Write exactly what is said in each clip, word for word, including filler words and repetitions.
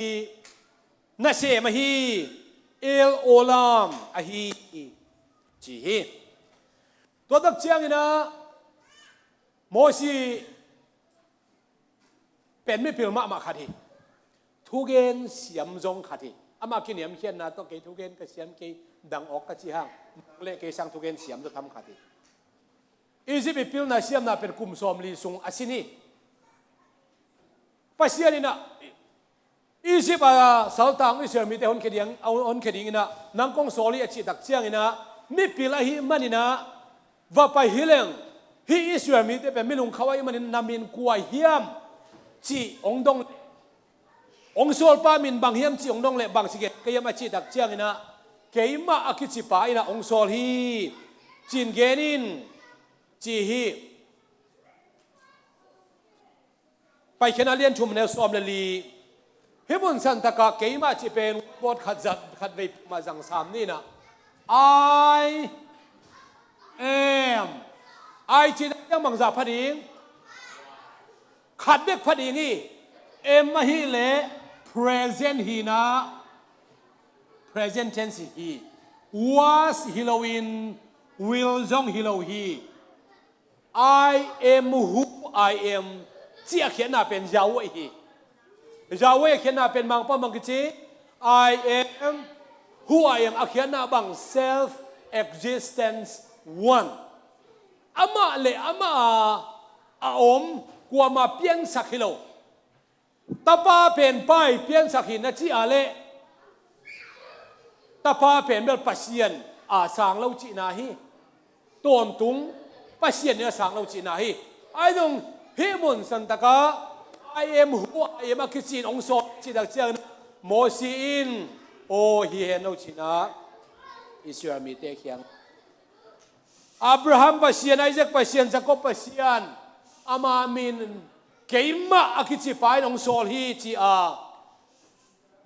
hi, nasem ahi, El Olam ahi, ci hi. Tua tak ciangin ah Mosi pen mipil mahmah khat hi. Thugen siam zong khat hi. Amah kiniamkhiatna tawh kei thugen ka siam kei, dang awk ka ci hang, nang le kei sang thugen siam zaw tham khat hi. Egypt i pilna siamna pen kum sawmli sung a sin hi. Pasian in ah Egypt a saltang Israel mite honkhia ding, honkhia dingin ah nang kong sawl hi a cih tak ciangin ah mipil ahih manin ah va pai hi leng, hih Israel mite pen minung khauh ahih manin na min kua hiam cih hong dong leh, hong sawlpa min bang hiam cih hong dong leh bang ci gen ka hiam a cih tak ciangin ah keimah a kici pa in ah hong sawl hi, ci-in gen in, ci hi. Paikhiatna lian thum neu sawm le li. Hih mun santakah keimah cih pen bawt khat zat khat vei mah zang sam ni in ah, I am. I cih tak ciang bangzah pha ding? Khat bek pha ding hi. Am ahih leh present hi in ah, present tense hi. Was hi loin will zong hi lo hi. I am who I am cih a khiatna pen Yahweh hi. Yahweh a khiatna pen Mangpau bang kici, I am who I am a khiatna bang self existence one. Amah le amah a om, kuamah piansak hi lo. Tapa pen Pa i piansak hi na cih a leh, Tapa pen bel Pasian a sang lo cihna hi. Tawntung Pasian in a sang lo cihna hi. Ahi zong hih mun santakah I am who I am a kici in hong sawl cih tak ciangin Mosi in, aw hi hen lo ci-in ah Israel mite kiang Abraham Pasian, Isaac Pasian, Jacob Pasian, ama min keimah a kici pa in hong sawl hi ci a.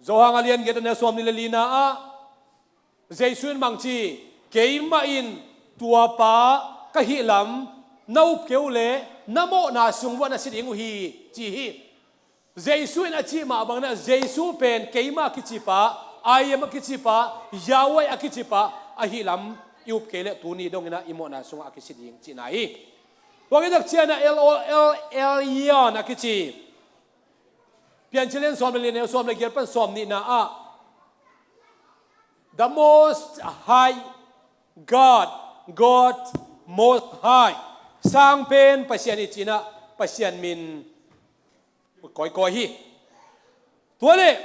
Johan a lian giat a neu sawm nih le lina ah Jesu in bang ci, keimah in tua pa ka hih lam na up kei uh leh na mawhna sung vuah na si ding uh hi ci hi. Jesu in a cih mah bangin ah Jesu pen keimah a kici pa, I am a kici pa, Yahweh a kici pa ahih lam i up kei leh tuni dongin ah i mawhna sungah a kisi ding cihna hi. Tua khit tak ciangin ah El, El Elyon a kici, Piancil lian sawm le li neu sawm le giat pan sawm nihna ah The Most High God, God Most High, sang pen Pasian hi ci-in ah Pasian min kawikawi hi. Tua leh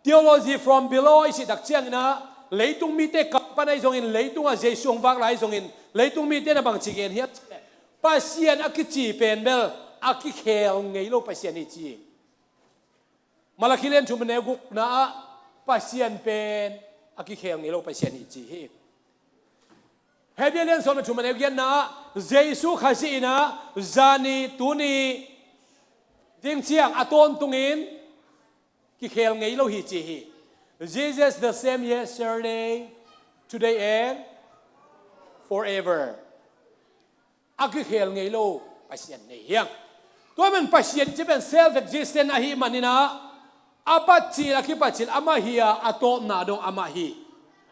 theology from below i cih tak ciangin ah leitung mite kam pan ahi zongin, leitungah Jesu hong vak lai ahi zongin leitung mite na bangci gen hiam cih leh Pasian a kici pen bel a kikhel ngei lo Pasian hi ci. Malakhi lian thum neu gukna ah Pasian pen a kikhel ngei lo Pasian hi ci hi. Hebrew lian sawm le thum neu giatna ah Jesu Khazih in ah zani tuni ding ciang a tawntungin kikhel ngei lo hi ci hi. Jesus the same yesterday, today and forever. A kikhel ngei lo Pasian nei hiang. Tua man Pasian ci pen self existent ahih manin ah a patcil, a kipatcil amah hi a, a tawpna dong amah hi.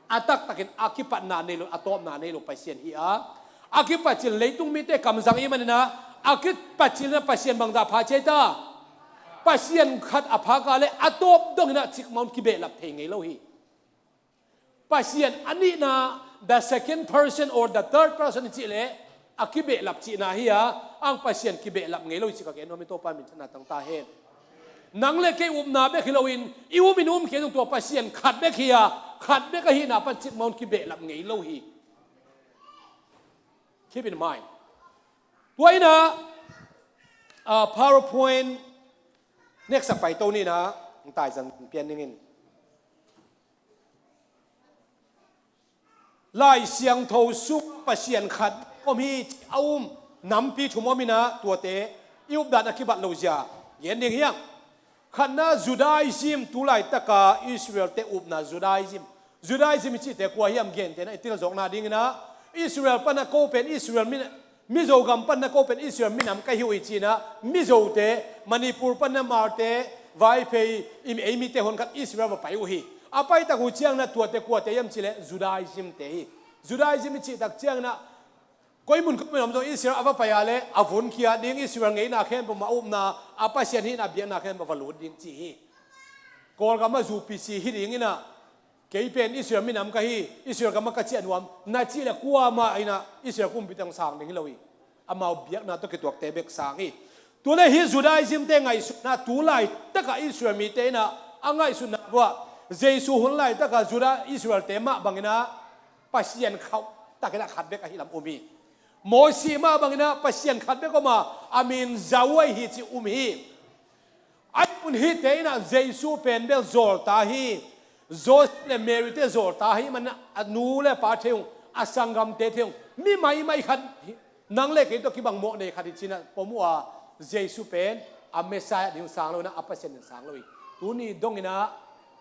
A taktakin a kipatna nei lo, a tawpna nei lo Pasian hi a, a kipatcil leitung mite kamzang ahih manin ah a kipatcil na Pasian bangzah pha ci ta? Pasian khat a phak a leh a tawp dongin ah cikmah un kibehlap thei ngei lo hi. Pasian a nihna, the second person or the third person i cih leh a kibehlap cihna hi a, ang Pasian kibehlap ngei lo hi ci ka gen nuam hi. Topa minthanna tang ta hen. Nang le kei upna bek hi loin i um in um kei zong tua Pasian khat bek hi a, khat bek ahihna pan cikmah un kibehlap ngei lo hi. Keep in mind. Tua in ah, ah, PowerPoint neksak paito ni in ah, taizan pian ning in. Lai Siangtho sung Pasian khat om hi ci a um nampi thum om in ah, tuate i updan a kibat lo zia gen ding hiang. Khatna, Judaism, tu laitaka Israel-te upna Judaism. Judaism i cihte kua hiam gente na i tilzawkna dingin ah Israel pan a ko pen Israel mi, Mizo gam pan a ko pen Israel minam ka hi uh hi ci-in ah Mizote, Manipur pan a Hmarte, Vaiphei i, ei mite hun khat Israel va pai uh hi. A paitak uh ciangin ah tuate kuate hiam cih leh Judaism te hi. Judaism i cih tak ciangin ah koi mun koi mun om zong Israel a va pai a leh a vun khia ding, Israel ngeina khempeuh mah upna, a Pasian hihna biakna khempeuh va lut ding ci hi. Kawlgam ah zu pisi hi dingin ah, kei pen Israel minam ka hi, Israel gam ah ka ciah nuam na cih leh kuamah in ah Israel kumpite hong sang ding hi lo hi. Amau biakna tawh kituakte bek sang hi. Tu leh hih Judaism te ngaihsutna, tu laitak ah Israel mite in ah a ngaihsutna uh ah, Jesu hun laitak ah Judah Israel te mah bangin ah Pasian khauh takin ah khat bek ahi lam um hi. Mosi mah bangin ah Pasian khat bek om a, a min Yahweh hi ci um hi. Ahi zongin hihte in ah Jesu pen bel zawlta hi. Joseph le Mary te zawlta hi manin ah a nu le pa thei ung, a sanggamte thei ung, mi maimai khat hi. Nang le kei tawh kibang mawhnei khat hi ci-in ah pom uh a, Jesu pen a Messiah ding sang lo in ah a Pasian ding sang lo hi. Tuni dongin ah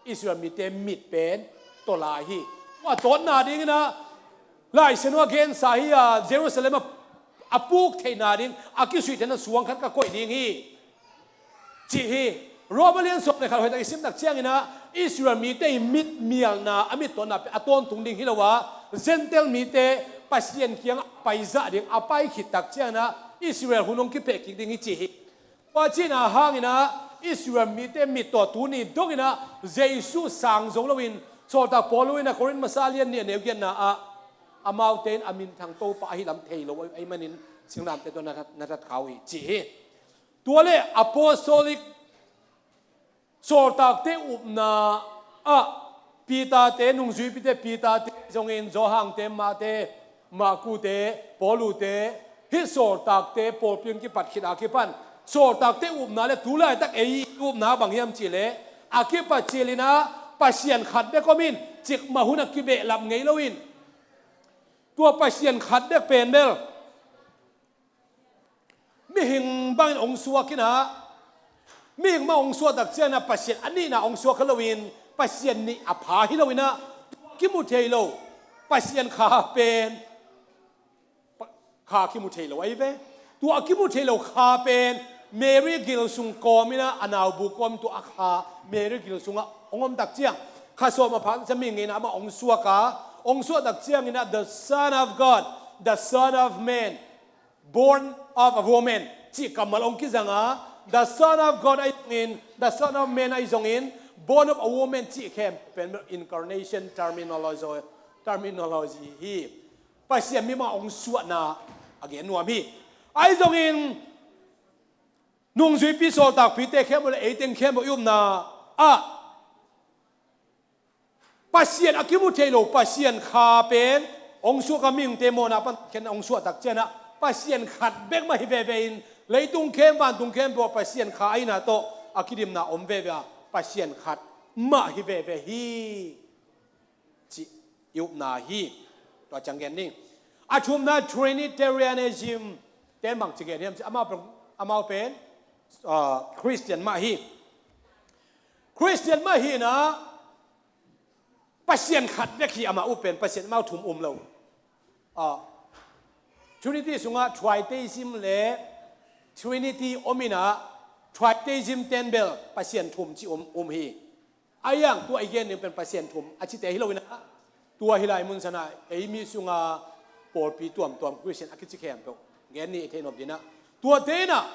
Israel mite mit pen tawlai hi. A tawtna dingin ah Lai Siangtho ah gensa hi a, Jerusalem ah a puk theihna ding a kisuih theihna suang khat ka koih ding hi, ci hi. Roma lian sawm le khat hoihtak i sim tak ciangin ah Israel mite i mitmialna, a mittawnna pen a tawntung ding hi lo a, Gentile mite Pasian kiangah a paizah ding, a pai khit tak ciangin ah Israel hun hong kipeh kik ding hi ci hi. Tua cihna hangin ah Israel mite mit tawh tuni dongin ah Jesu sang zo loin, sawltak Paul in ah Korin masa lian nih a neu giatna ah amaute in a minthang Topa ahi lam thei lo ahih manin singlamteh tawh na that, na that kha uh hi ci hi. Tua leh apostolic sawltakte upna ah Peter te, nungzuipite Peter te zongin, Johan te, Mark te, Marku te, Paulu te, hih sawltakte pawlpi hong kipat khit a kipan sawltakte upna leh tu laitak ei upna bang hiam cih leh a kipat cil in ah Pasian khat bek om in, cikmah hun a kibehlap ngei loin, tua Pasian khat bek pen bel mihing bangin hong suak in ah, mihing bang hong suah tak ciangin ah Pasian a nihna hong suak kha loin, Pasian nih a pha hi loin ah, kimu thei lo Pasian kha pen, pa-, kha kimu thei lo ahi ve. Tua a kimu thei lo kha pen Mary gil sung kawm in ah, a naubu kawm, tua a kha Mary gil sungah hong om tak ciang, kha sawm a pha ciang mihing ngeina amah hong suak a, hong suah tak ciangin ah, the Son of God, the Son of Man, born of a woman cih kammal hong kizang a, the Son of God ahi zongin, the Son of Man ahi zongin, born of a woman cih khempeuh pen incarnation terminology, terminology hi. Pasian mimal hong suahna a gen nuam hi. Ahi zongin nungzuipi sawltakpite khempeuh leh ei teng khempeuh i upna ah Pasian a kimu thei lo Pasian kha pen hong suak a, mihingte mawhna pan khen hong suah tak ciangin ah Pasian khat bek mah hi veve in, leitung khempeuh, vantung khempeuh ah Pasian kha ahihna tawh a kidimna om veve a, Pasian khat mah hi veve hi cih i upna hi. Tua ciang gen ni. A thumna Trinitarianism te in bangci gen hiam cih leh amau pen, amau pen, ah, Christian mah hi. Christian mah hi in ah Pasian khat bek hi, amau pen Pasian amau thum um lo. Ah, Trinity sungah Tritheism leh Trinity om in ah, Tritheism te in bel Pasian thum cih um, um hi. Ahi zongin tua i gen ding pen Pasian thum a cite hi lo in ah, tua hih lai mun sungah ei mi sungah pawlpi tuamtuam Christian a kici khempeuh gen ni, i theih nop dingin ah. Tuate in ah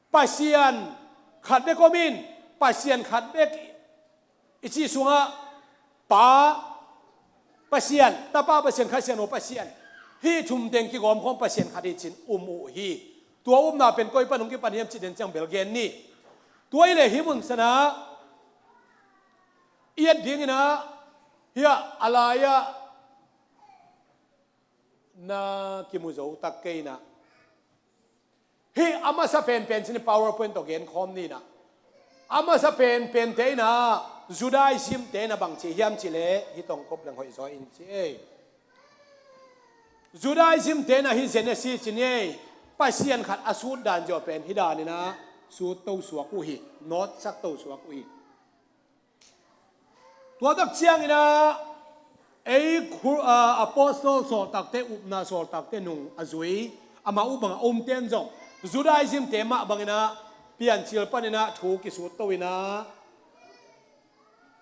Pasian khat bek om in, Pasian khat bek i cih sungah Pa Pasian, Tapa Pasian, Kha Siangtho Pasian, hih thum teng kigawm khawng Pasian khat hi ci-in um uh hi. Tua upna pen koi pan hong kipan hiam cih den ciang bel gen ni. Tua hi leh hih mun sungah i et dingin ah, hiah a lai-ah na kimu zo tak kei in ah, hih a masa penpen cih in PowerPoint tawh gen khawm ni in ah. A masa penpente in ah, Judaism te in ah bangci hiam cih leh hih tawh kop leng hoih zaw in ci ei. Judaism te in ah hih Genesis cih in ei, Pasian khat a sut dan zaw pen hih dan in ah sut to suak uh hi, nawtsak to suak uh hi. Tua tak ciangin ah ei khu-, ah, apostol sawltakte upna, sawltakte nung a zui, amau uh bang a umte in zong Judaism te mah bangin ah Piancil panin ah thu kisut to in ah,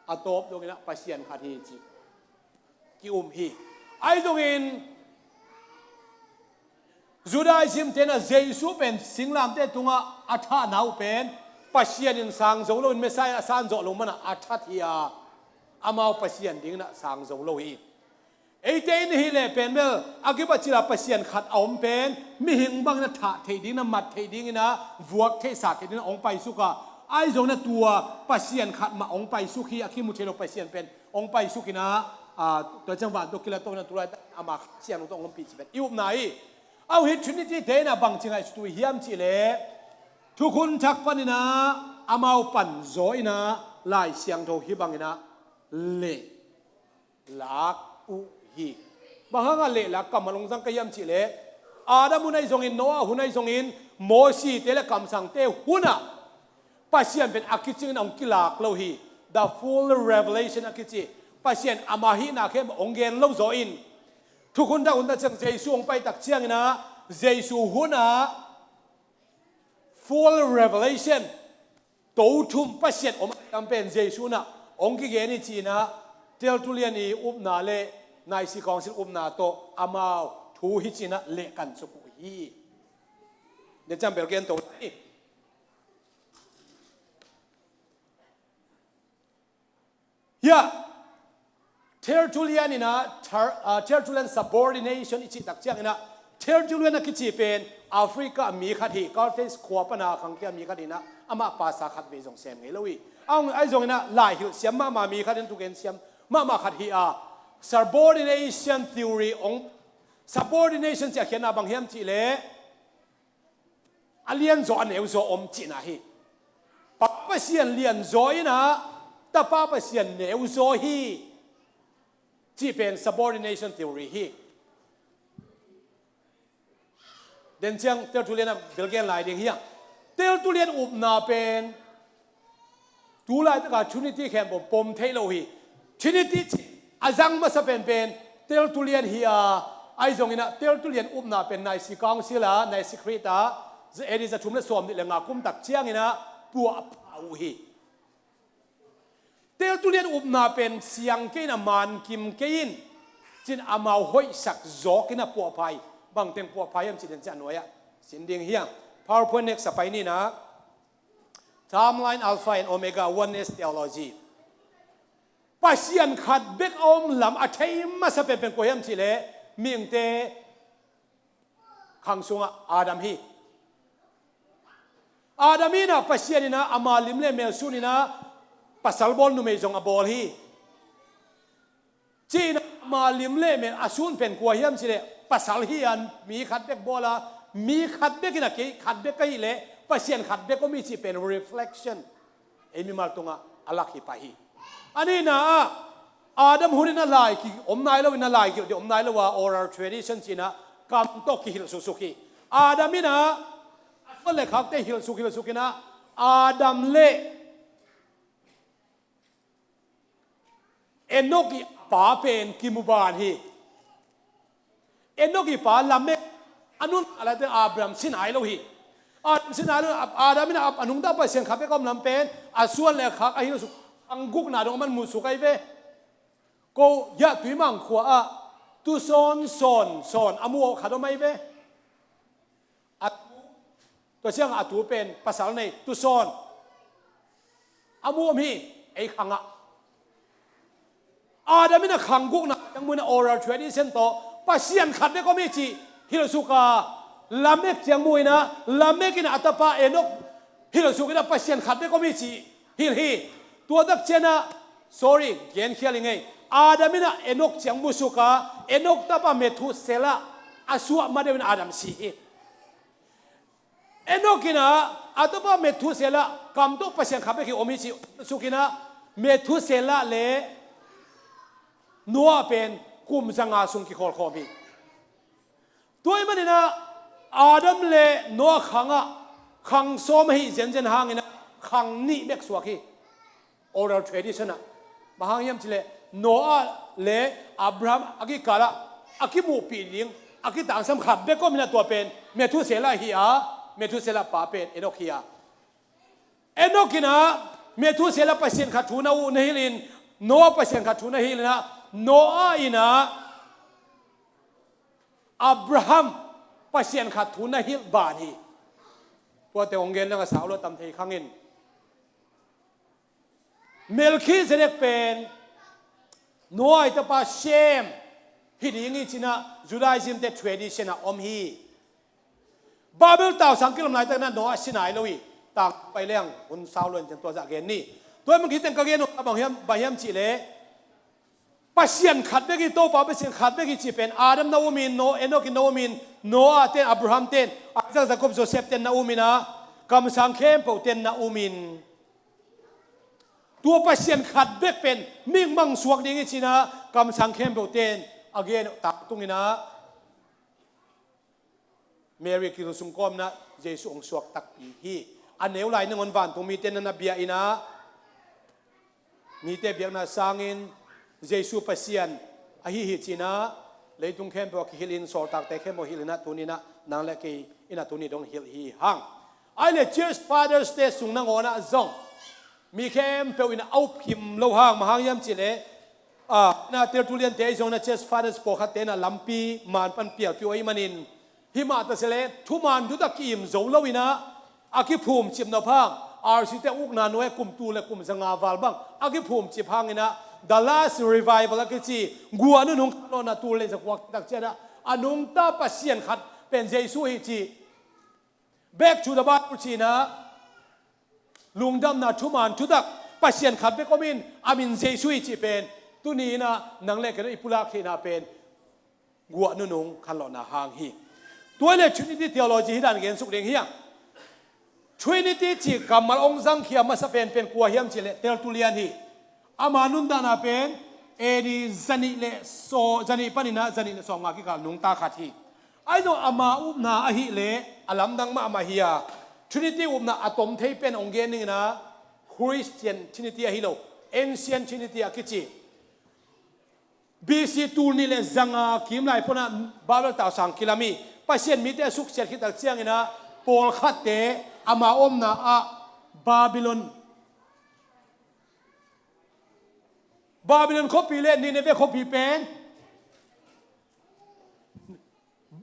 a tawp dongin ah Pasian khat hi cih ki-um hi. Ahi zongin Judaism te in ah Jesu pen singlamteh tungah a thahna uh pen Pasian in sang zo loin Messiah a san zawh loh manin ah a that hi a, amau Pasian dingin ah sang zo lo hi. Eite in ahih leh pen bel a kipat cil a Pasian khat a om pen mihing bangin ah thah theih dingin ah, mat theih dingin ah, vuak theih sa theih dingin ah hong paisuk a, ahi zongin ah tua Pasian khat mah hong paisuk hi, a kimu thei lo Pasian pen hong paisuk in ah, aa, tua ciang van tawh kilat to in ah tu laitak amah Kha Siangtho tawh hong ompih cih pen i upna hi. Aw, hih Trinity te in ah bangci ngaihsut uh hiam cih leh Thukhun Thak panin ah amau pan zaw in ah Lai Siangtho hih bangin ah leh lak uh hi. Bang hangah lehlak kammal hong zang ka hiam cih leh Adam hun ahi zongin, Noah hun ahi zongin, Mosite le kamsangte hun ah Pasian pen a kicingin hong kilak lo hi. The full revelation a kici, Pasian ama hihna khempeuh hong gen lo zaw in, Thukhun Thak hun ah ciang Jesu hong pai tak ciangin ah Jesu hun ah full revelation, to thum Pasian om a tam pen Jesu in ah hong kigen hi ci-in ah Tertullian i upna le Nicaea Council upna tawh amau thu hi ci-in ah leh kan suk uh hi. Tua ciang bel gen to ni. Hiah Tertullian in ah, Ter-, ah, Tertullian subordination i cih tak ciangin ah, Tertullian a kici pen Africa mi khat hi, Carthage khua pan a khangkhia mi khat hi in ah, amah pastor khat vei zong sem ngei lo hi. Aw, ahi zongin ah lai hilh siam mahmah mi khat in, thugen siam mahmah khat hi a, subordination theory hong, subordination cih a khiatna bang hiam cih leh a lianzaw a neuzaw om cihna hi. Pa Pasian lianzaw in ah Tapa Pasian neuzaw hi cih pen subordination theory hi. Tua ciang Tertullian a bel gen lai ding hi a. Tertullian upna pen tu laitak a Trinity khempeuh pom thei lo hi. Trinity cih a zang masa penpen Tertullian hi a, ahi zongin ah Tertullian upna pen Nicaea Council a, Nicaea Creed a, A D za thum le sawm nih le nga kum tak ciangin ah puahpha uh hi. Tertullian upna pen siang kei in ah, man kim kei in, ci-in amau hoihsak zawk in ah puahpha hi. Bangteng puahpha hiam cih tua ciang a nuai ah sin ding hi a. PowerPoint next a pai ni in ah. Timeline Alpha and Omega, Oneness Theology. Pasian khat bek a om lam a thei masa penpen kua hiam cih leh mihingte khang sungah Adam hi. Adam in ah Pasian in ah ama lim le mel sun in ah pasal bawl, numei zong a bawl hi. Ci-in ah ama lim le mel a sun pen kua hiam cih leh pasal hi a, mi khat bek bawl a, mi khat bek in ah kei khat bek ka hih leh Pasian khat bek om hi cih pen reflection ei mimal tungah a lak hi pah hi. A nihna ah Adam hun in ah lai ki om nai lo in ah, lai kilh ding om nai lo a, oral tradition ci-in ah kam tawh kihilh suksuk hi. Adam in ah a suan le khakte hilh suk, hilh suk in ah Adam le Enok i pa pen kimu ban hi. Enok i pa Lamek, a nung a late Abraham si nai lo hi. Adam si nai lo, Adam in a, a nungta Pasian khat bek a om lam pen a suan le khak a hilh suk, a gukna dong a man mu suk ahi ve. Ko hiah Tuimang khua ah Tusawn, Sawn, Sawn a mu khat om ahi ve. A tu, tua ciang a tu pen pasal nei, Tusawn. A mu om hi, ei khangah. Adam in a khang gukna ciang mu in ah oral tradition tawh Pasian khat bek om hi cih hilh suk a, Lamek ciang mu in ah, Lamek in ah a tapa Enok hilh suk in ah Pasian khat bek om hi cih hilh hi. Tua tak ciang ah, sorry, genkhial i ngei. Adam in ah Enok ciang mu suk a, Enok tapa Methuselah a suah ma deuh in Adam si hi. Enok in ah a tapa Methuselah kam tawh Pasian khat bek hi om hi cih suk in ah Methuselah le Noah pen kum zanga sung kikhawlkhawm hi. Tua ahih manin ah Adam le Noah khangah khang sawm ahi zenzen hangin ah khang nih bek suak hi. Oral tradition ah. Bang hang hiam cih leh Noah le Abraham a kikal ah a kimuhpih ding, a kitangsam khat bek om in ah tua pen Methuselah hi a, Methuselah pa pen Enok hi a. Enok in ah Methuselah Pasian khat thu na uh na hilh in, Noah Pasian khat thu na hilh in ah, Noah in ah Abraham Pasian khat thu na hilh ban hi. Tuate hong gen leng a sau lo tam thei khang in. Melkhizedek pen Noah i tapa Shem hi ding hi ci-in ah Judaism te tradition ah om hi. Babel tausang kilam laitak in ah Noah si nai lo hi. Tang pai leng hun sau lo in, tua zah gen ni. Tua hi mah, hih teng ka gen uh a bang hiam, bang hiam cih leh, Pasian khat bek hi, Topa Pasian khat bek hi cih pen Adam na um in, No, Enok in na um in, Noah ten, Abraham ten, Isaac, Jacob, Joseph ten na um in ah, kamsang khempeuh ten na um in, tua Pasian khat bek pen mihing mang suak ding hi ci-in ah kamsang khempeuh ten a gen uh tangtung in ah, Mary kilsung kawm in ah Jesuh hong suak takpi hi. A neu lai nangawn vantung mite na na bia in ah, mite biakna sangin Jesuh Pasian ahi hi ci-in ah leitung khempeuh a kihilh in, sawltakte khempeuh hilh in ah tuni in ah nang le kei in ah tuni dong hilh hi hang. Ahih leh Church Fathers te sung nangawn ah zong mi khempeuh in a up kim lo hang, bang hang hiam cih leh, ah, na Tertullian te zong in ah Church Fathers pawlkhat te in ah lampi man pan pialpih uh ahih manin, hih mah ta se leh thuman thutak ki-im zo lo in ah a kiphumcip nop hang, R C te ukna nuai kum tul le kum zanga val bang a kiphumcip hang in ah, The Last Revival a kici, guah nunung khanlawhna tul le zakua tak ciang ah, a nungta Pasian khat pen Jesuh hi ci, Back to the Bible ci-in ah, lungdamna thuman thutak Pasian khat bek om in, a min Jesuh hi cih pen tuni in ah nang le kei i pulak theihna pen guah nunung khanlawhna hang hi. Tua hi leh Trinity theology hih dan gen suk ding hi hang. Trinity cih kammal hong zangkhia masa penpen kua hiam cih leh Tertullian hi. Ama nuntakna pen A D zanih le saw, zanih panin ah zanih le sawmnga kikal nungta khat hi. Ahi zong ama upna ahih leh a lamdang mahmah hi a, Trinity upna a tom thei pen hong gen ning in ah, Christian Trinity ahi lo, Ancient Trinity a kici. B C tul nih le zanga kim lai pawn ah Babel tausang kilam hi. Pasian mite a suksiat khit tak ciangin ah pawlkhatte ama omna ah Babylon, Babylon khuapi le Nineveh khuapi pen,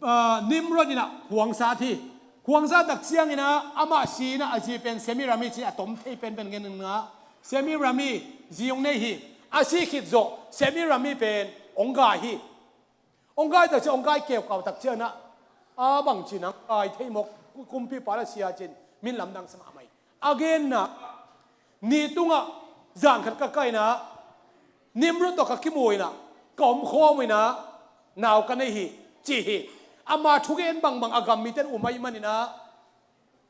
ah, Nimrod in ah khuangsa hi. Khuangsa tak ciangin ah amah si in ah a zi pen Semiramis ci-in a tom thei penpen gen ning ah, Semiramis zi hong nei hi. A si khit zawh Semiramis pen hong gai hi. Hong gai tak ciang, hong gai keukau tak ciangin ah, a bangci nang gai thei mawk, kumpipa la sia cin min lamdang sa mahmah hi. A genna, ni tungah zan khat ka kai in ah, Nimrod tawh ka kimu in ah, ka omkhawm in ah, nau ka nei hi, ci hi. Ama thugen bangbang a gam mite in um ahih manin ah,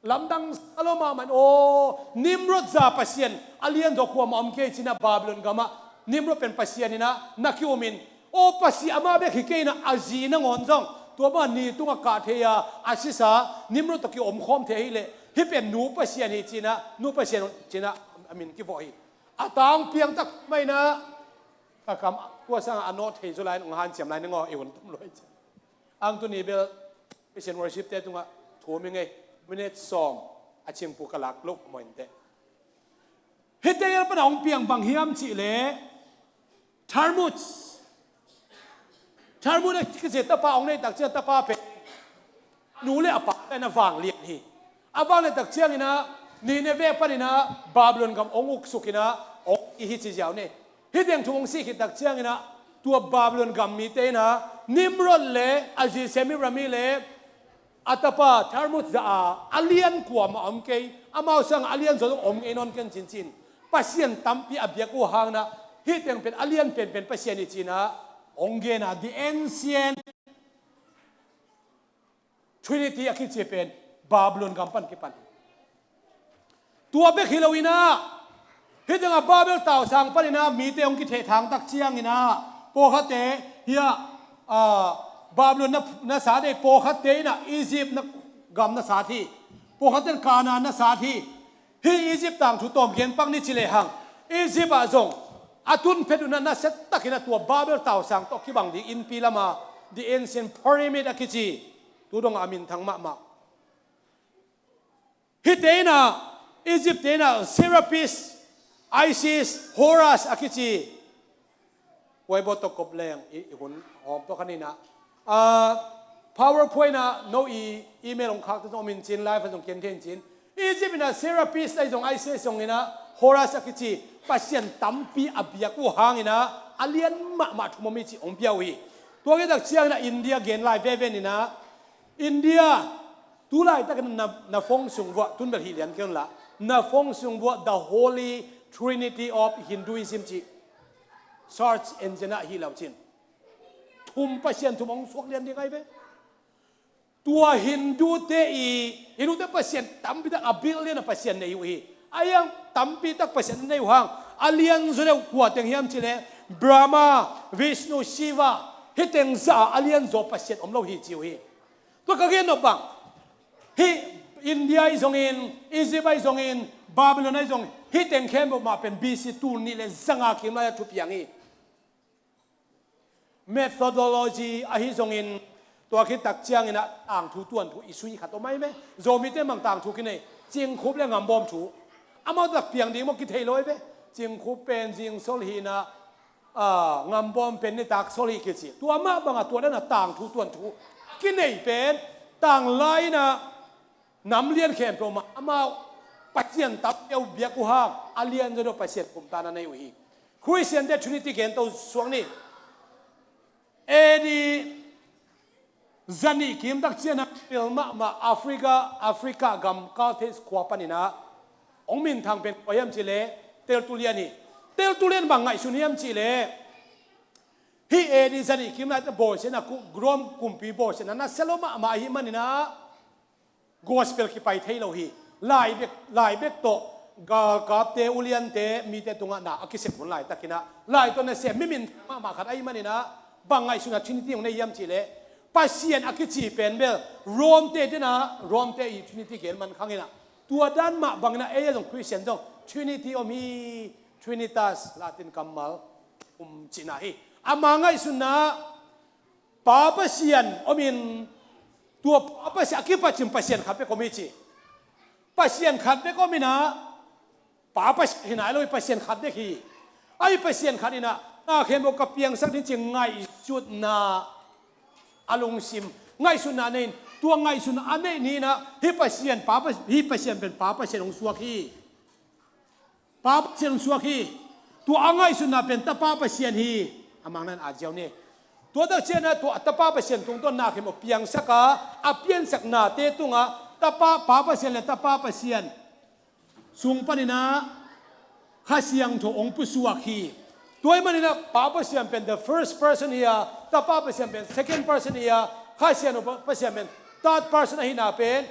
lamdang sa lo mahmah in, aw, Nimrod za pasian a lianzaw kuamah om kei ci-in ah Babylon gamah Nimrod pen pasian in ah na ki-um in, aw, Pasian amah bek hi kei in ah a zi nangawn zong tua bangah ni tungah kah thei a, a sisa Nimrod tawh ki-omkhawm thei ahih leh hih pen nu pasian hi ci-in ah nu pasian ci-in ah a min kivawh hi. A tang piang tak mah in ah, ka kam tua sangah a nawh thei zaw lai in hong hanciam lai ning aw, i hun tom lua hi ci. Ang tuni bel praise and worship te tungah thum i ngei, minute sawm a cingpu ka lak loh maw inteh. Hihte gel pan a hong piang bang hiam cih leh Talmud. Talmud a kici tapa hong neih tak ciang tapa pen nu le a pa in a vanglian hi. A vanglian tak ciangin ah Nineveh panin ah Babylon gam hong uksuk in ah hong i hi ci ziau ni. Hih teng thu hong sih khit tak ciangin ah tua Babylon gam mite in ah Nimrod le a zi Semiramis le a tapa Talmud zah a, a lian kuamah om kei, amau sangah a lianzaw zong om ngei nawn ken cin ci-in, pasian tampi a biak uh hangin ah hih teng pen a lian penpen pasian hi ci-in ah hong gen a, the ancient Trinity a kici pen Babylon gam pan kipan hi. Tua bek hi lo in ah, hih tengah Babel tausang panin ah mite hong kithehthang tak ciangin ah, pawlkhatte hiah, ah, Babylon na, na sa dei, pawlkhatte in ah Egypt na gam na sat hi. Pawlkhatte in Canaan na sat hi. Hih Egypt tangthu tawm gen pak ni ci lehang, Egypt ah zong a tun phet un ah nasia takin ah tua Babel tausang tawh kibang ding innpi lama, the ancient pyramid a kici, tu dongah a minthang mahmah. Hihte in ah Egypt te in ah Serapis, Isis, Horus a kici. Huai bawh tawh kop leng i, i hun hawm tawh khan in ah, ah, PowerPoint ah no i email hong khak te zong om in cin, live ah zong kian thei in cin. Egypt in ah Serapis ahi zong, Isis zong in ah Horus a kici pasian tampi a biak uh hang in ah a lian mahmah thum om hi ci hong pia uh hi. Tua khit tak ciang in ah India gen lai veve in ah, India, tu laitakin na, na phone sung vuah, tun bel hi lian kei un la, na phone sung vuah The Holy Trinity of Hinduism ci search engine ah hi lo cin. Thum, pasian thum hong suak lian ding ahi ve. Tua Hindu te i, Hindu te pasian tampi tak a billion a pasian nei uh hi. A hiang tampi tak pasian nei uh hang, a lian zaw deuh kua teng hiam cih leh Brahma, Vishnu, Shiva, hih teng zah a lian zaw pasian om lo hi ci uh hi. Tua ka gen nop bang, hih India ahi zongin, Egypt ahi zongin, Babylon ahi zongin, hih teng khempeuh mah pen B C tul nih le zanga kim lai-ah thupiang hi. Methodology ahi zongin, tua khit tak ciangin ah tangthu tuanthu i sui khat om ahi ve. Zomite mang tangthu kinei, Cingkhup le Ngambawm thu. Amau tak piang ding maw kithei lo ahi ve. Cingkhup pen zingsol hi in ah, ah, Ngambawm pen nitak sol hi kici. Tua mah bangah tua dan a tangthu tuanthu kinei pen, tanglai in ah nam lian khempeuh mah amau pasian tampi a biak uh hang, a lian zaw deuh pasian thum tan a nei uh hi. Khristian te Trinity gen to suak ni. A D zanih kim tak ciang a pil mahmah Africa, Africa gam Carthage khua panin ah hong minthang pen kua hiam cih leh Tertullian hi. Tertullian bang ngaihsun hiam cih leh, hih A D zanih kim lai-ah bawlsiatna, Rome kumpi bawlsiatna nasia lo mahmah ahih manin ah gospel kipai thei lo hi. Lai bek, lai bek tawh galkapte, uliante, mite tungah na a kisep hun laitakin ah, lai tawh nasem mi minthang mahmah khat ahih manin ah, bang ngaihsun a Trinity hong nei hiam cih leh, Pasian a kici pen bel Rome te den ah, Rome te i Trinity gen man khang in ah, tua dan mah bangin ah ei a zong Khristian zong Trinity om hi. Trinitas, Latin kammal, um cihna hi. Ama ngaihsunna Pa Pasian om in, tua Pa Pasian a kipatcin Pasian khat bek om hi ci. Pasian khat bek om in ah, Pa Pasian hi nai lo hi, Pasian khat bek hi. Ahi Pasian khat in ah, na khempeuh ka piangsak ding ci ngaihsutna, a lungsim, ngaihsutna nei in, tua ngaihsutna a neih ni in ah, hih Pasian, Pa Pas-, hih Pasian pen Pa Pasian hong suak hi. Pa Pasian hong suak hi. Tua a ngaihsutna pen Tapa Pasian hi. A mang nan a ziau ni. Tua tak ciangin ah tua Tapa Pasian tungtawn na khempeuh piangsak a, a piansak nate tungah Tapa, Pa Pasian le Tapa Pasian sung panin ah Kha Siangtho hong pusuak hi. Tua ahih manin ah Pa Pasian pen the first person hi a, Tapa Pasian pen second person hi a, Kha Siangtho Pasian pen third person ahihna pen,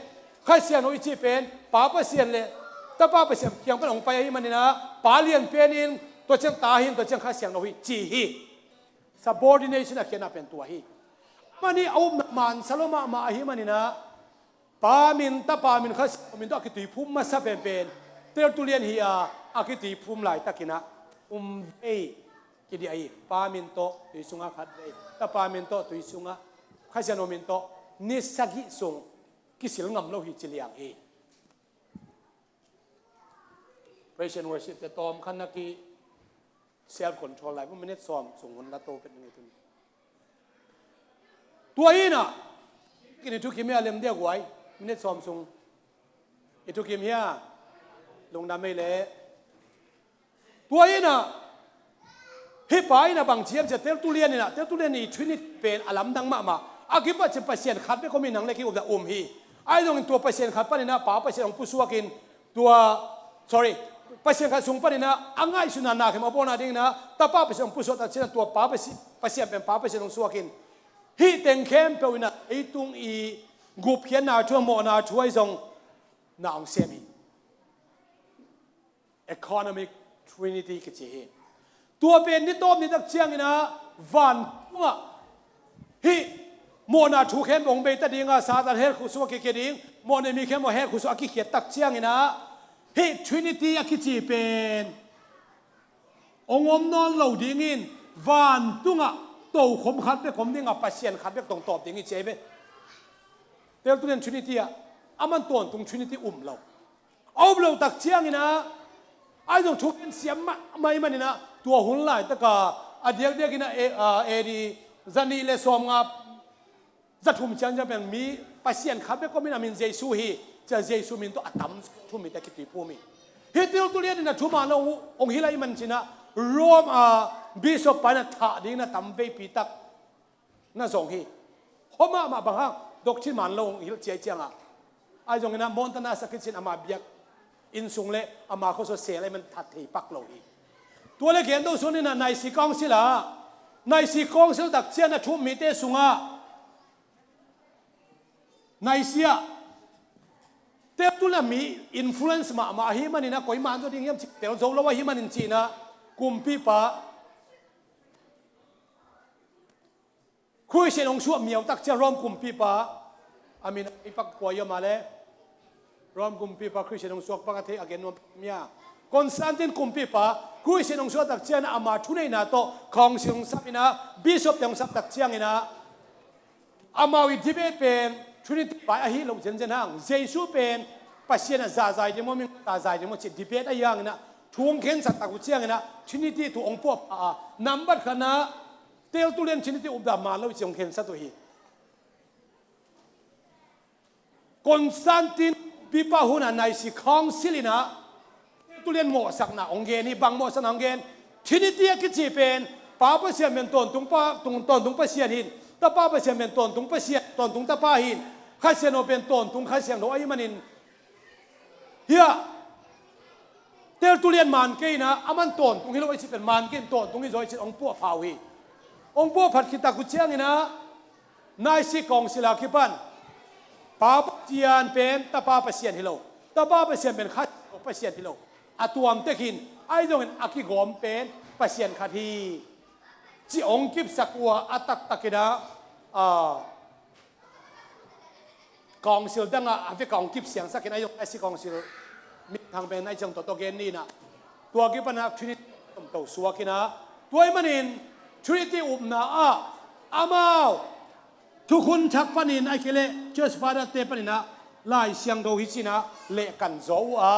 Kha Siangtho i cih pen Pa Pasian le Tapa Pasian kiang pan hong pai ahih manin ah, Pa lian pen in, tua ciang Ta hi in, tua ciang Kha Siangtho hi ci hi. Subordination a khiatna pen tua hi. Amah nih a upna mansa lo mahmah ahih manin ah, Pa min, Tapa min, Kha Siangtho min tawh a kituiphum masa penpen Tertullian hi a, a kituiphum laitakin ah um vei kidiah hi. Pa min tawh tui sungah khat vei, Tapa min tawh tui sungah, Kha Siangtho min tawh ni sagih sung kisil ngam lo hi ci liang hi. Praise and worship te tawm khan na ki self control lai, minute sawm sung hun la to pet nang i tun. Tua hi in ah, kin i thukim hia lem dia guai, minute sawm sung i thukim hia, lungdam ei le. Tua hi in ah, hih pa in ah bang ci hiam cih leh Tertullian in ah, Tertullian i Trinity pen a lamdang mahmah. A kipatcin Pasian khat bek om hi, nang le kei upna um hi. Ahi zongin tua Pasian khat panin ah Pa Pasian hong pusuak in, tua, sorry, Pasian khat sung panin ah a ngaihsutna na khempeuh a bawlna dingin ah Tapa Pasian hong pusuak tak ciangin ah tua Pa Pasi-, Pasian pen Pa Pasian hong suak in, hih teng khempeuh in ah leitung i gupkhiatna thu, a mawhna thu ahi zong na hong sem hi. Economic Trinity kici hi. Tua pen ni tawp ni tak ciangin ah vantungah hih mawhna thu khempeuh hong bei ta ding a, Satan hell khutsung a kikhia ding, mawhnei mi khempeuh hell khutsung a kikhiat tak ciangin ah, hih Trinity a kici pen hong om nawn lo dingin, vantungah tokhom khat bek om ding a, Pasian khat bek tawh tawp ding hi ci ahi ve. Tertullian Trinity ah, aman tawntung Trinity um lo. A up loh tak ciangin ah, ahi zong thu khen siam mahmah ahih manin ah, tua hun laitaka a diakdiakin ah, A D zanih le sawmnga zathum ciangciang pen mi Pasian khat bek om in a min Jesu hi, ci-a Jesu min tawh a tam thu mite kituiphum hi. Hih Tertullian in a thuman lo hong hilh ahih manin ah Rome a bishop pa in a thah dingin a tam veipi tak na zong hi. Hua mahmah bang hang, doctrine man lo hong hilh ciai ciangah. Ahi zongin ah Montanus a kici in ama biakinn sung le ama khuasung sel ahih manin that thei pak lo hi. Tua le gen to sun in ah Nicaea Council ah, Nicaea Council tak ciang a thu up mite sungah Nicaea, Tertullian mi influence mahmah ahih manin ah, koiman zaw ding hiam cih tel zo lo ahih manin ci-in ah, kumpipa Khristian hong suah miau tak ciang Rome kumpipa, a min a i pak kua hiam a le, Rome kumpipa Khristian hong suak pak a thei a gen nuam mia. Constantine kumpipa Khristian hong suah tak ciangin ah ama thuneihna tawh council hong sap in ah, bishop te hong sap tak ciangin ah, amau i debate pen Trinity pai ahi lo zenzen hang, Jesu pen Pasian a zahzai ding maw, mi zahzai ding maw cih debate ahi hangin ah, thu hong khensat tak uh ciangin ah Trinity thu hong puahpha a, nambat khatna Tertullian Trinity upna man lo cih hong khensat uh hi. Constantine bipa hun a Nicaea Council in ah Tertullian mawhsakna hong gen hi. Bang mawhsakna hong gen? Trinity a kici pen Pa Pasian pen tawntung pa, tung, tawntung Pasian hi-in, Tapa Pasian pen tawntung Pasian, tawntung Tapa hi-in, Kha Siangtho pen tawntung Kha Siangtho ahih manin, hiah Tertullian man kei in ah, aman tawntung hi lo ahih cih pen man kei in tawntung hi zaw ahih cih hong puahpha uh hi. Hong puahphat khit tak uh ciangin ah Nicaea Council a kipan Pa Pasian pen Tapa Pasian hi lo, Tapa Pasian pen Kha Siangtho Pasian hi lo, a tuam tek hi-in, ahi zongin a kigawm pen Pasian khat hi, cih hong kipsak uh a, a taktakin ah, a, council dangah a vekpi hong kipsiangsak in, ahi zong Nicaea Council minthang pen ahi zong tawh tawh gen ni in ah, tua kipan ah Trinity tomto suak in ah, tua ahih manin Trinity upna ah amau thukhun thak panin ahih kei leh Church Father te panin ah Lai Siangtho hi ci-in ah lehkan zaw uh a,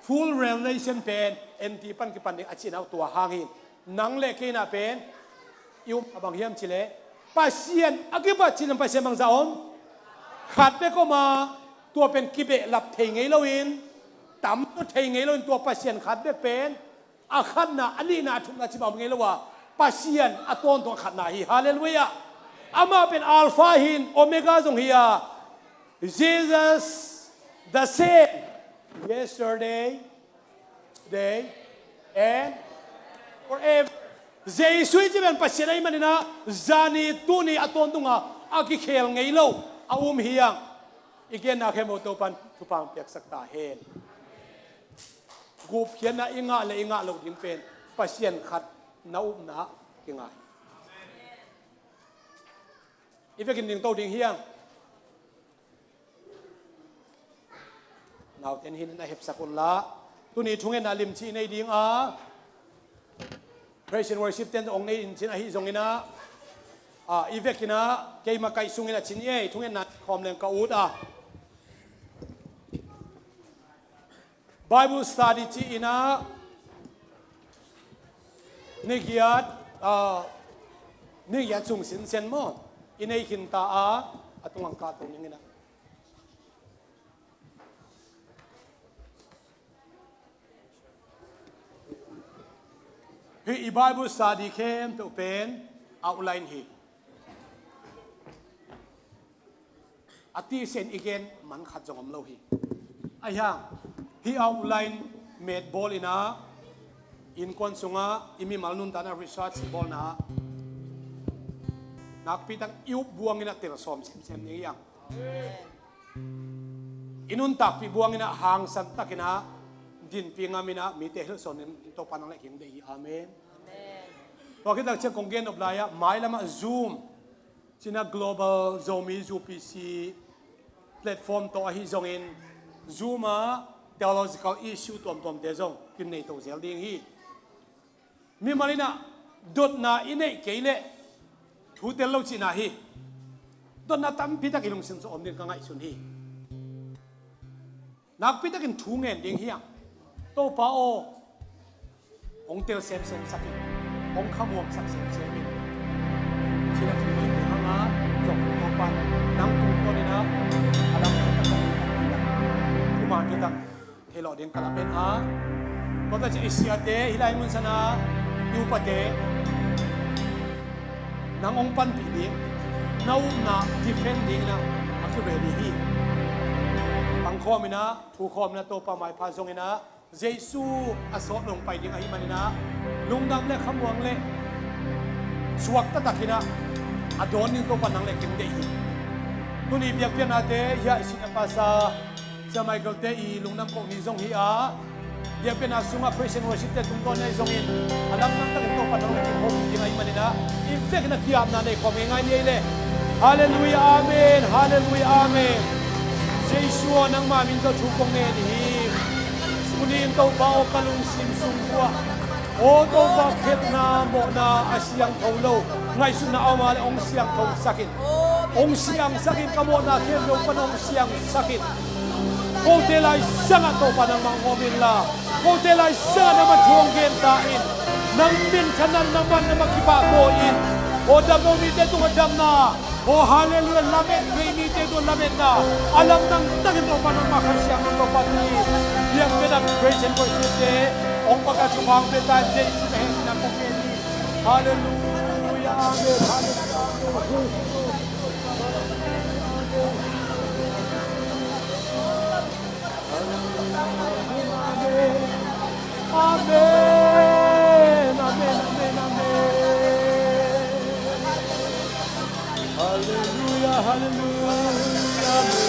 full revelation pen en ti pan kipan ding a cihna uh tua hang hi. Nang le kei in ah pen i upna bang hiam cih leh, Pasian a kipat cih leh Pasian bangzah om? Khat bek om a, tua pen kibehlap thei ngei loin, tamzaw thei ngei loin, tua Pasian khat bek pen a khatna, a nihna, a thumna cih bang om ngei lo a, Pasian a tawntung a khatna hi. Halleluiah. Amah pen Alpha hi-in Omega zong hi a, Jesus the same yesterday, today and forever. Jesu i cih pen Pasian ahih manin ah, zani, tuni, a tawntung a, a kikhel ngei lo a um hi hang. I genna khempeuh Topa'n thupha hong piaksak ta hen. Gupkhiatna i ngah le i ngah loh ding pen Pasian khat na upna ah kinga hi. I vekin dingto ding hi hang. Naute in hin na hepsak un la. Tuni thungetna limci i nei ding a, praise and worship te'n zong hong nei in cin, ahi zongin ah, a, i vekin ah keima kaih sungin ah cin ei, thungetna khawm leng ka ut a. Bible study ci-in ah ni giat, a, ni giat sung sinsen maw, i nei khin ta a, a tung ang ka tung ning in ah. Hih i Bible study khempeuh pen outline hi. A tisen i gen man khat zong om lo hi. Ahi hang, hih outline metbawl in ah, innkuan sungah i mimal nuntakna research bawlna ah nakpi tak i up buang in ah tel sawm semsem ni hi hang. I nuntakpih buang in ah hangsan takin ah dinpi ngam in ah mite hilh sawm in Topa nang le kei hong deih hi. Amen. Tua khit tak ciang kong gen nop lai ah, mailam ah Zoom, ci-in ah Global Zomi U P C platform tawh ahi zongin, Zoom ah theological issue tuamtuamte zong kin nei to zel ding hi. Mimal in ah dotna i neih kei leh thu tel lo cihna hi. Dotna tampi tak i lungsim sung om ding ka ngaihsun hi. Nakpitakin thu ngen ding hi hang. Topa aw, hong tel semsem sak in, hong khamuangsak semsem in. Cina thu ngen ding hang a, zong Topa nang tung kawm in a, a lam nang tung kawm in a. Thuman thutak thei lawh ding ka lamen a. Tua ta ci i siate, hih lai mun sana i upate, nang hong panpih ding, na upna defend ding in a, a ki ready hi. Pangkhawm in a, thukhawm in a, Topa maipha zong in a, Jesu a sawt nong pai ding ahih manin a, lungdam le khamuang le suak taktak in a, a dawn ding Topa nang le kei deih hi. Tuni biakpiaknate, hiah i senior pastor Sia Michael te i lungdam kohna ni zong hi a, biakpiakna sungah praise and worship te tungtawn ahi zongin, a lamdang takin Topa nang le kei hopih ding ahih manin a, i vekin a ki-apna nei khawm ngei ngai ni ei le. Halleluiah, amen. Halleluiah, amen. Jesu aw, nangma min tawh thu kong ngen hi. Tuni in Topa aw, ka lungsim sung uah, aw Topa, khelhna mawhna a siangtho lo, ngaihsutna a om a le hong siangtho sak in. Hong siangsak in, ka mawhna khempeuh pan hong siangsak in. Kote lai sangah Topa nangmah hong om inla, kote lai sangah nangmah thu hong gen ta in. Nang minthanna, nangmah, nangmah kipahtawi in. Aw damlo mite tungah damna, aw halleluiah, lamet vei mite tungah lametna, a lamdang takin Topa nangmah Kha Siangtho Topa tuni biakpiakna praise and worship te hong paka thupha hong pia ta in, Jesu na hehpihna kong ngen hi. Halleluiah, amen. Halleluiah, amen. Amen, amen, amen, amen. Halleluiah, halleluiah, amen.